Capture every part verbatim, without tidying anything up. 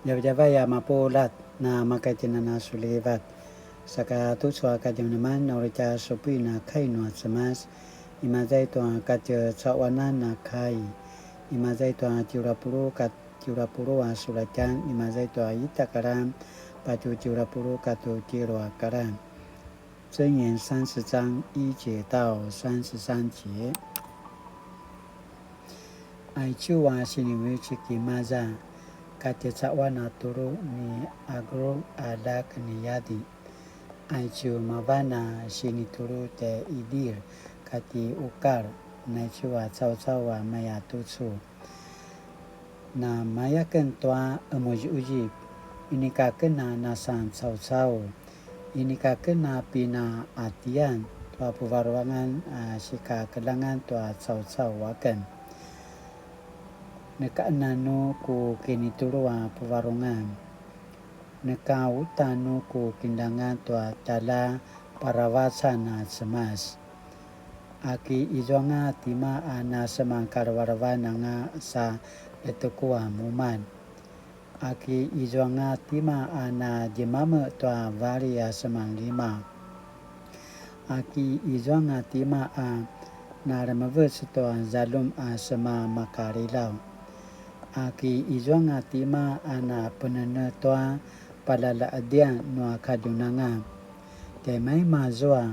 Djavadjavay a mapuljat, na maka itjen a nasulivat. Saka tucu a kadjamadjaman, na uri tja supuin a kai nua Cemas, imaza i tua katjecaquanan a kai, imaza i tua tjelu a puluq ka tjelu a puluq a sulatjan, imaza i tua ita a karan, patje tjelu a puluq katua tjelu a karan. 箴言三十章一節到三十三節。Aicu a sinivecik imaza, katjecaquan a tulu ni Agur a aljak ni Yadi. Aicu mavan a sinitulu tjai Idir kati Ukar, naicu a caucau a maya tucu. Namaya aken tua qemuziquzip, inika aken a nasan caucau, inika aken a pinaqatian tua puvarungan a sikakeljangan tua caucau aken. Neka anan nu ku kinitulu a puvarungan. Neka uta nu ku kinljangan tua tjalja paravacan a Cemas. Aki izuanga tima a nasemankalevelevan anga sa ljeteku a mumalj? Aki izuanga tima a nadjemame tua vali a semanglima? Aki izuanga tima a nalemevec tua zaljum a sema makalilaw? Aki izuanga tima a napenene tua palalaedian nua kadjunangan? Tjaimaima azua,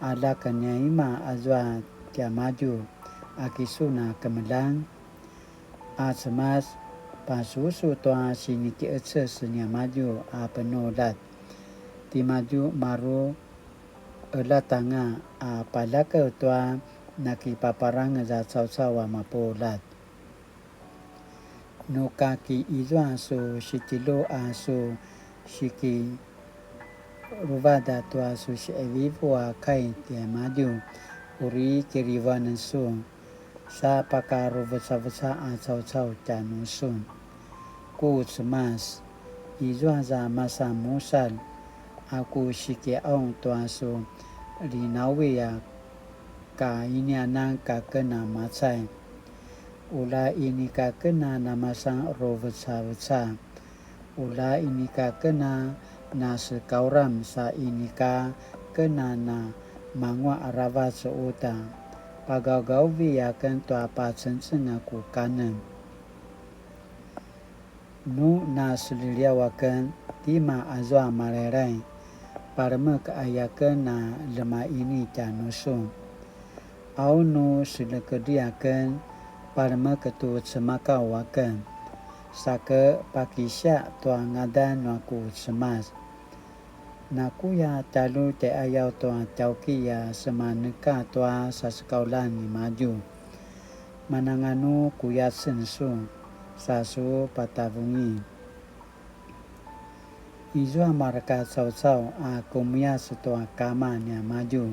aljak niaima azua tiamadju, aki sun a kemeljang? A Cemas, pasusu tua sinitjieces niamadju a penuljat. Timadju maru eljatanga a paljakev tua nakipaparangez a caucau a mapuljat. Nu kaki izua su sitjelu a su sikiruvad a tua su siqivivu a kai tiamadju, uri kirivuanen sun, sa pakaruvucavuca a caucau tjanusun. Ku Cemas, izua za masan musalj a ku sikiqaung tua su linawi a ka inianan ka ken a macay. Ula inika ken a namasan ruvecaveca. Ula inika ken a nasekauram sa inika ken a namanguaq aravac uta. Pagaugauvi aken tua pacengceng a ku kanen. Nu naseliliaw aken, tima azua malaylay? Palemek aya aken a ljemaini tjanusun. Au nu selekedri aken, palemek tu cemakaw aken. Sake pakisia tua ngadan nua ku Cemas. Nakuya tjalju tjaiqayaw tua tjauki a semaneka tua sasekauljan nimadju. Mananganu kuyacen sun, sa su patavungi. Izua mareka caucau a kumuyas tua kama niamadju,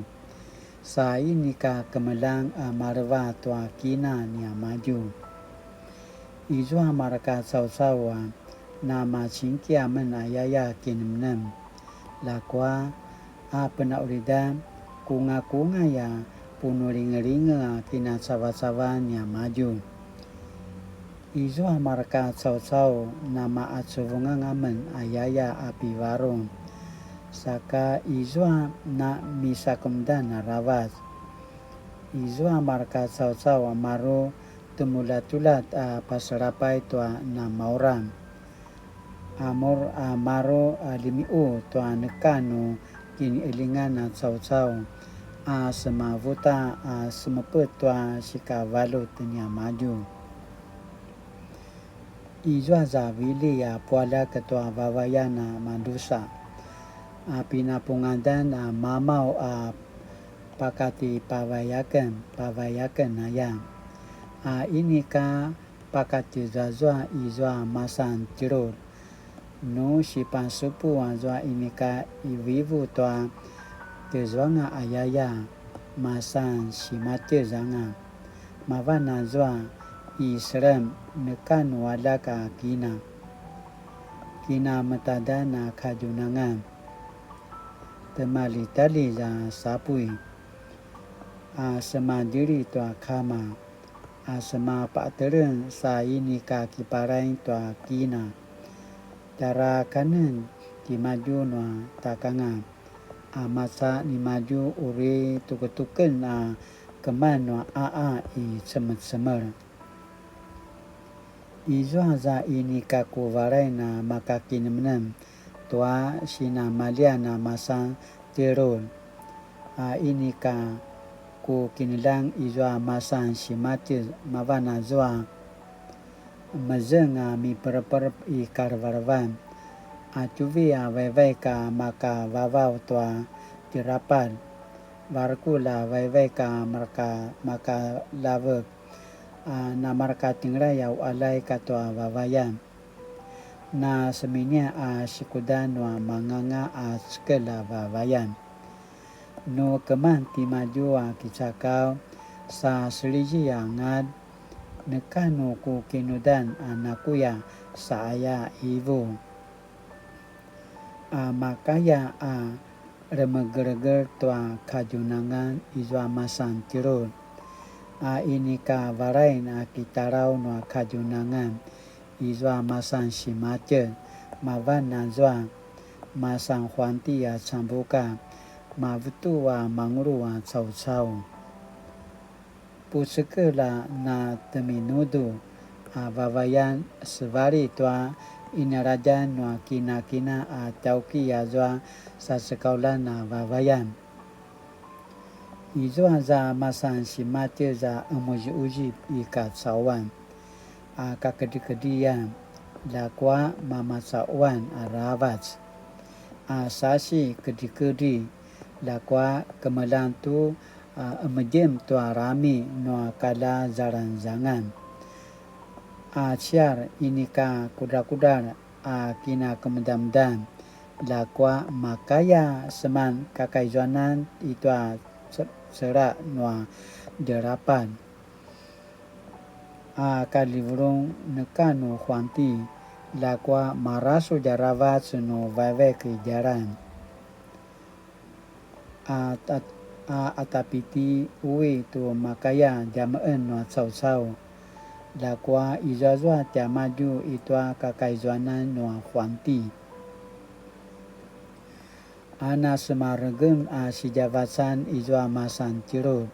sa inika kemeljang a maleva tua kina niamadju. Izua mareka caucau a namacingki amen ayaya kinemnem. Ljakua a penaulidan, kungakungay a punulingelinge a kinacavacavan niamadju. Izua mareka caucau namaqacuvungan amen ayaya a pivarung, saka izua namisakemedan aravac. Izua mareka caucau a maru temuljatuljat a paselapay tua namauram. A maru a maru a limiu tua neka nu kiniqelingan a caucau a semavuta a semepet tua sikavaljut niamadju. Izua za vili a pualjak tua vavayan a madrusa a pinapungadan a mamaw a pakati pavayaken, pavayaken aya. A inika pakatjezazua izua masan tjelulj. Nu sipasupu azua inika ivivu tua tezuanga ayaya, masan simatjez anga. Mavan azua i selem neka nu aljak a kina. Kinametadan a kadjunangan. Temalitalij a sapuy. A semadjeli tua kama. A semapateleng sa inika kiparaing tua kina. tjara kanen timadju nua takanga, a maca nimadju uri tuketuken a keman nua a'a i cemecemel. Izua za inika ku valay na makakinemnem tua sinamaljian a masan tjelulj, a inika ku kineljang izua masan simatjelj, mavan azua mezeng a mipereperep i kalevelevan, a tjuvi a vaivaik a makavavaw tua tjerapalj, varukur a vaivaik a marka-, makalavek, a namarka tjengelay a uqaljay katua vavayan. Na seminia a sikudan nua manganga a cekelj a vavayan. Nu keman timadju a kicakaw sa seliji a ngalj, neka nu ku kinudan a nakuya sa aya ivu. A makaya a remegeregel tua kadjunangan izua masan tjelulj, a inika valain a kitalaw nua kadjunangan izua masan simatjelj, mavan azua masan huanti a cambuka, mavetu a mangulu a caucau. Pucekelj a na teminudu a vavayan, sevali tua inaladjan nua kinakina a tjauki azua sacekaulan a vavayan. Izua za masan simatjelj a qemuziquzip i kacauan a kakedrikedrian, ljakua mamacauan aravac a sasi kedrikedri, ljakua kemeljang tu a qemedjem tua rami nua kaljazalanzangan. A ciar inika kudrakudral a kinakemudamudan, ljakua makaya seman kakaizuanan i tua ce-, cela nua djerapalj. A kalivulung neka nu huanti, ljakua marasudj aravac nu vaivaik i djalan. A, a, a, a tapiti ui tu makaya djameqen nua caucau, ljakua izuazua tiamadju i tua kakaizuanan nua huanti. A na semaregem a sidjavacan izua masan tjelulj.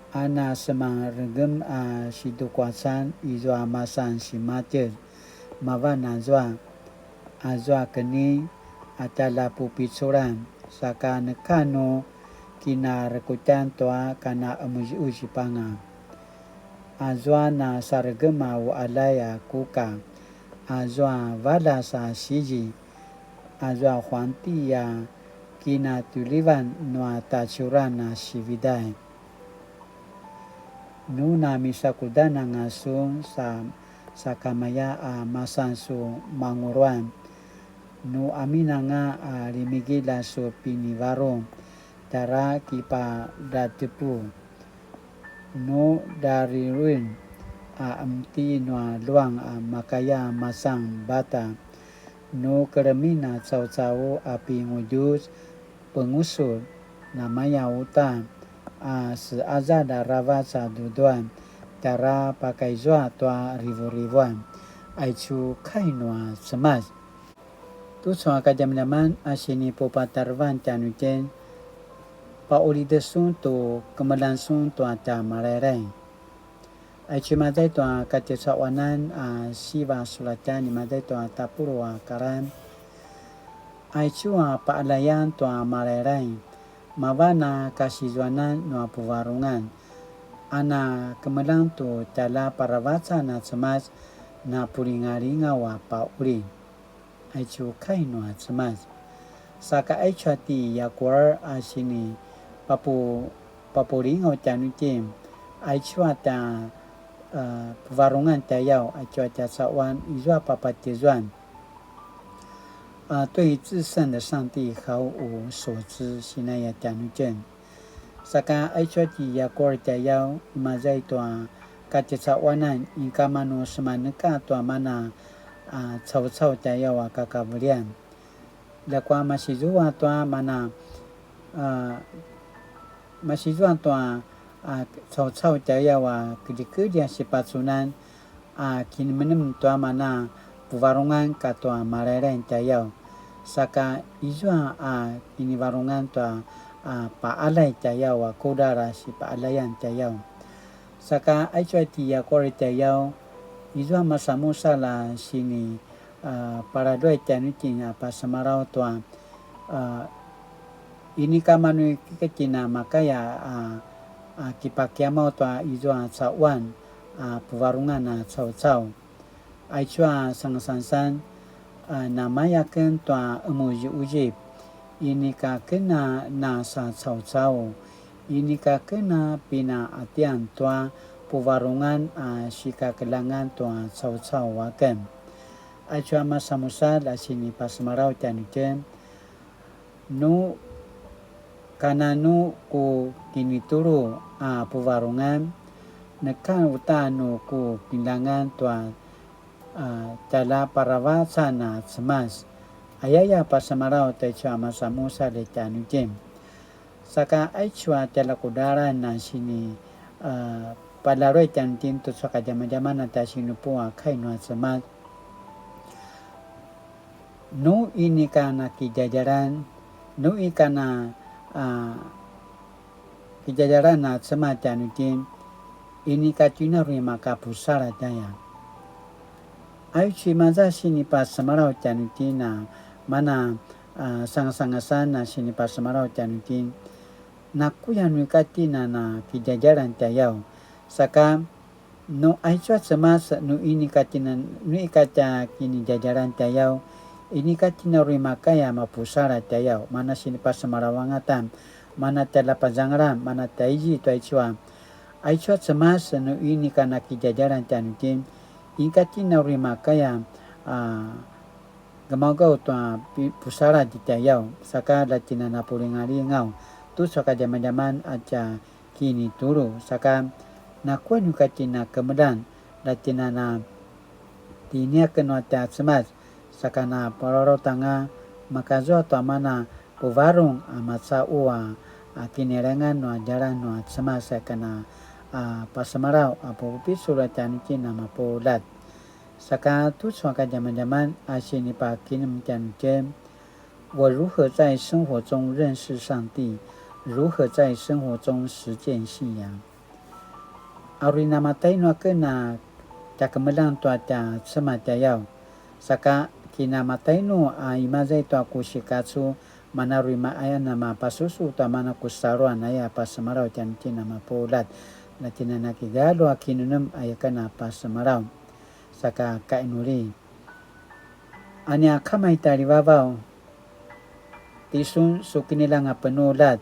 A na semaregem a sidukuacan izua masan simatjelj, mavan azua, azua keni a tjaljapupiculan, saka neka nu kinarekutjan tua kana qemuziquzip anga. Azua na saregem a uqaljay a kuka, azua valas a sizi, azua huanti a kinatjulivan nua tacuran a sividay. Nu na misakudan anga sun sa, sakamaya a masan su manguluan, nu amin anga a limigilj a su pinivarung, tjara kipadratepu. Nu dariruin a emti nua luang a makaya masan bata, nu kelemin a caucau a pingudjuz pengusul, namaya uta a seazal aravac a duduan, tjara pakaizua tua rivurivuan. Aicu kai nua Cemas. Tucu a kadjamadjaman a sinipupatarevan tjanuitjen, paqulid sun tu kemeljang sun tua tja Malailai. Aicu imaza i tua katjecaquanan a siva sulatjan, imaza i tua tapuluq a karan. Aicu a paqaljayan tua Malailai, mavan a kasizuanan nua puvarungan, a na kemeljang tu tjaljaparavacan a Cemas, na pulingalingaw a paqulid. Aicu kai nua Cemas. Saka aicu a ti Yakuar a sini papu-, papulingaw tjanuitjen, aicu a tja, a, puvarungan tjayaw, aicu a tja caquan izua papatjezuan. A, 对至聖的上帝毫無所知, sinaya tjanuitjen. Saka aicu a ti Yakuar tjayaw, imaza i tua katjecaquanan, inika manu semaneka tua mana a caucau tjayaw a kakavelian. Ljakua masizua tua mana, a, masizua tua a caucau tjayaw a kedrikedri a sipacunan, a kinemenem tua mana puvarungan katua malailai tjayaw. Saka izua a kinivarungan tua a paalay tjayaw a kudral a sipaalay tjayaw. Saka aicu a ti Yakuri tjayaw, izua masanmusalj a sini a palaluay tjanuitjen a pasemalaw tua a inika manu kiketjin a makaya a a kipakiyamaw tua izua cauan a puvarungan a caucau. Aicu a sangasangasan a namaya aken tua emuziuzip, inika aken a nasacaucau, inika aken a pinaatian tua puvarungan a sikakeljangan tua caucau aken. Aicu a masanmusalj a sinipasemalaw tjanuitjen, nu kananu ku kinitulu a puvarungan, neka uta nu ku pinljangan tua a tjaljaparavacan a Cemas. Ayaya pasemalaw taicu a masanmusalj tjanuitjen. Saka aicu a tjaljakudralan a sini a palaluay tjanuitjen tucu a kadjamadjaman a tja sinupu a kai nua Cemas. Nu inika na kidjadjalan, nu ika na a kidjadjalan a Cemas tjanuitjen, inika tjen a uri maka pusalj tjaya. Aicu imaza sinipasemalaw tjanuitjen a mana a sangasangasan a sinipasemalaw tjanuitjen, nakuya nu ika tjen a na kidjadjalan tjayaw. Saka nu aicu a Cemas nu inika tjen a, nu ika tja kinidjadjalan tjayaw, inika tjen a uri makaya mapusalj tjayaw, mana sinipasemalaw angata, mana tjaljapazangalan, mana tjaizi tua aicu a. Aicu a Cemas nu inika na kidjadjalan tjanuitjen, inika tjen a uri makaya a gemaugaw tua pi-, pusalj tjayaw, saka la tjen a na pulingalingaw tucu a kadjamadjaman a tja kinitulu, saka nakuya nu ika tjen a kemeljang, la tjen a na tiniaken nua tja Cemas, saka na palalautanga makazua tua mana puvarung a macaqu a, a kinilengan nua djalan nua Cemas, saka na a pasemalaw a pupicul a tjanuitjen a mapuljat. Saka tucu a kadjamadjaman a sinipakinemnem tjanuitjen, 我如何在生活中認識上帝？如何在生活中實踐信仰？ A uri namatainu aken a tja kemeljang tua tja Cemas tjayaw. Saka kinamatainu a imaza i tua ku sikacu, mana uri maqaya na mapasusu tua mana ku saluan aya pasemalaw tjanuitjen a mapuljat. La tjen a na kigalju a kinemnem aya ken a pasemalaw. Saka kainuli. A nia Kama i tjaljivavaw, tisun su kiniljang a penuljat,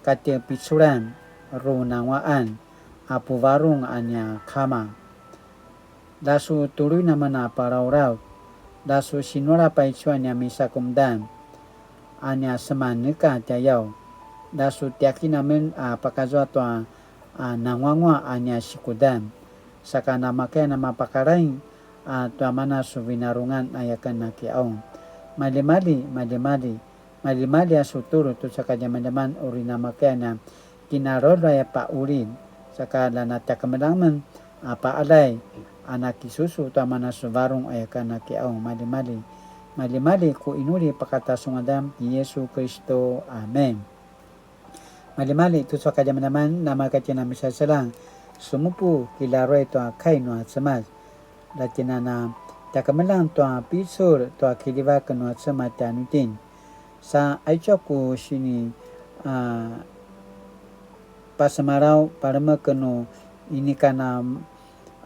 kati piculan, runanguaqan, a puvarung a nia Kama. La su tuluin amen a palalaut, la su sinula paicu a nia misakumdan, a nia semaneka tjayaw, la su tiakin amen a pakazua tua a nanguanguaq a nia sikudan, saka namakaya na mapakalaing a tua mana su vinarungan aya ken a kiqaung. Maljimalji, maljimalji, maljimalji a su tulu tucu a kadjamadjaman uri namakaya na kinaluluay a paqulid, saka la na tja kemeljang amen a paqaljay a na kisusu tua mana su varung aya ken a kiqaung. Maljimalji, maljimalji ku inuli pakata su ngadan ti Yesu Kristo. Amen. Maljimalji tucu a kadjamadjaman, namaka tjen a misaseljang, sumupu kilaruay tua kai nua Cemas. La tjen a na tja kemeljang tua picul tua kiljivak nua Cemas tjanuitjen. Sa aicu a ku sini a pasemalaw, palemek nu inika na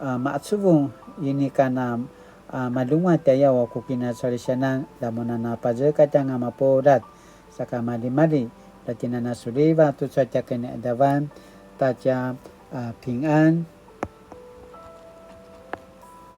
a maqacuvung, inika na a malunguaq tjayaw a ku kinacalisianan, la mun a na pazekatj anga mapuljat. Saka maljimalji, la tjen a na suliva tucu a tja kiniqadavan, ta tja a pingan.